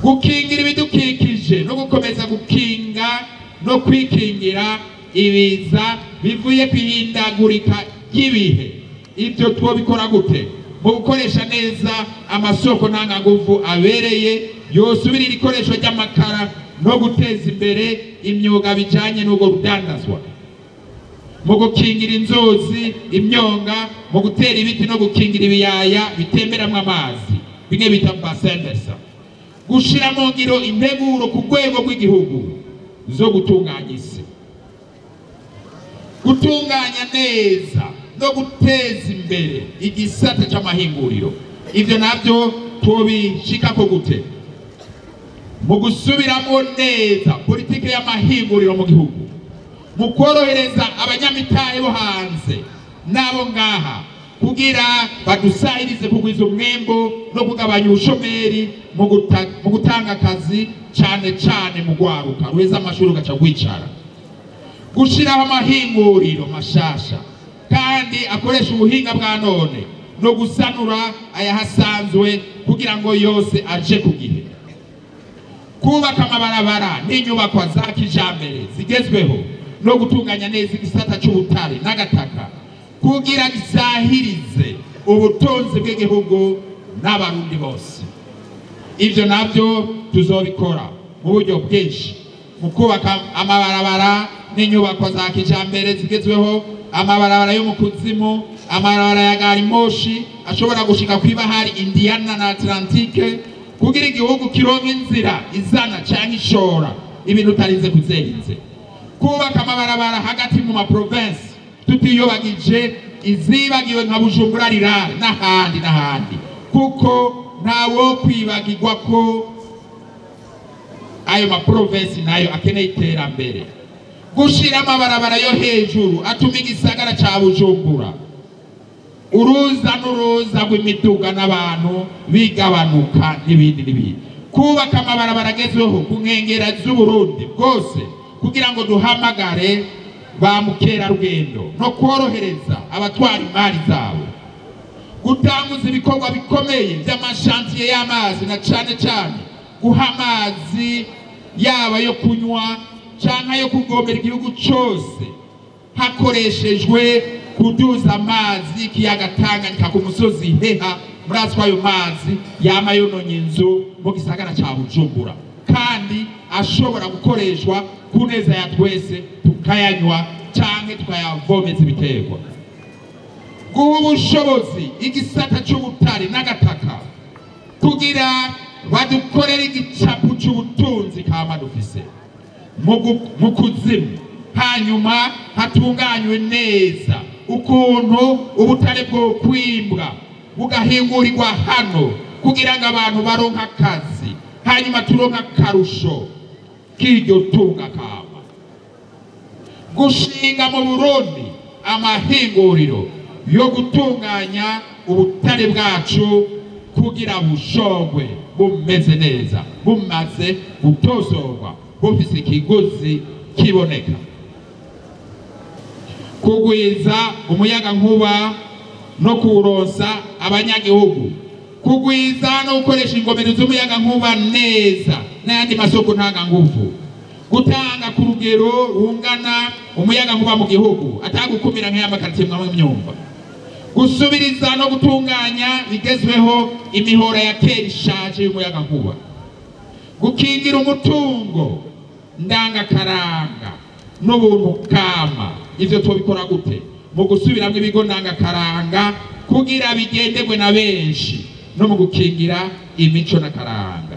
Gukingira ibidukikije no gukomeza gukinga no kwikingira ibiza bivuye kwihindagurika ry'ibihe. Ibyo twobikora gute? Mu gukoresha neza amasoko ntanganguvu abereye yosubirira ikoresho ry'amakara no guteza imbere imyuga bijanye n'ubwo rudandazwa, mu gukingira inzuzi, imyonga, mu gutera ibiti no gukingira ibiyaya bitemberamwo amazi, bimwe bita bassin versant. Gushira mu ngiro integuro ku rwego rw'igihugu zo gutunganya isi, gutunganya neza no guteza imbere igisata c'amahinguriro. Ivyo navyo tubishikako gute? Mu gusubiramwo neza politike y'amahinguriro mu gihugu, mu korohereza abanyamitahe bo hanze n'abo ngaha kugira badusahirize kugwiza umwimbu no kugabanya ubushomeri mu gutanga akazi, cane cane mu gwaruka ruheza amashuri ugaca rwicara. Gushiraho amahinguriro mashasha kandi akoresha ubuhinga bwa none no gusanura ayahasanzwe kugira ngo yose aje ku gihe. Kubaka amabarabara n'inyubakwa za kijambere zigezweho no gutunganya neza igisata c'ubutare n'agataka kugira gisahirize ubutunzi bw'igihugu n'abarundi bose. Ivyo navyo tuzobikora mu buryo bwinshi, mu kubaka amabarabara n'inyubakwa za kijambere zigezweho, amabarabara yo mu kuzimu, amabarabara ya gari moshi ashobora gushika kw'ibahari Indiana na Atlantique, kugira igihugu kironke inzira izana canke ishora ibintu utarinze kuzerinze. Kubaka amabarabara hagati mu ma province tutiyobagije izibagiwe nka Bujumbura rirare n'ahandi n'ahandi, kuko ntawo kwibagirwa ko ayo ma province nayo akeneye iterambere. Gushira amabarabara yo hejuru atuma igisagara ca Bujumbura uruza n'uruza rw'imiduga n'abantu bigabanuka n'ibindi n'ibindi. Kubaka amabarabara agezweho ku nkengera z'Uburundi bwose kugira ngo duhamagare ba mukerarugendo no korohereza abatwara imari zabo. Gutanguza ibikorwa bikomeye by'amashantiye y'amazi na cane cane guha amazi yaba yo kunywa canke yo kuvomera igihugu cose hakoreshejwe kuduza amazi y'ikiyaga Tanganyika ku musozi Heha. Murazi ko ayo mazi yama yononye inzu mu gisagara ca Bujumbura, kandi ashobora gukoreshwa ku neza ya twese, tukayanywa canke tukayavomeza ibiterwa. Guha ubushobozi igisata c'ubutare n'agataka kugira badukorere igicapu c'ubutunzi kama dufise mu kuzimu, hanyuma hatunganywe neza ukuntu ubutare bwo kwimbwa bugahingurirwa hano kugira ngo abantu baronke akazi, hanyuma turonke akarusho k'iryo tunga kama. Gushinga mu Burundi amahinguriro yo gutunganya ubutare bwacu kugira bushogwe bumeze neza, bumaze gutosorwa, bufise ikiguzi kiboneka. Kugwiza umuyaga nkuba no kuwuronsa abanyagihugu, kugwiza no gukoresha ingomero z'umuyaga nkuba neza n'ayandi masoko ntanganguvu, gutanga ku rugero rungana umuyaga nkuba mu gihugu atagukumira nk'ay'amakaritiye mwamwe myumva, gusubiriza no gutunganya bigezweho imihora ya kera ishaje y'umuyaga nkuba, gukingira umutungo ndangakaranga n'ubuntu kama. Ivyo tubikora gute? Mu gusubiramwo ibigo ndangakaranga kugira bigenderwe na benshi no mu gukingira imico n'akaranga.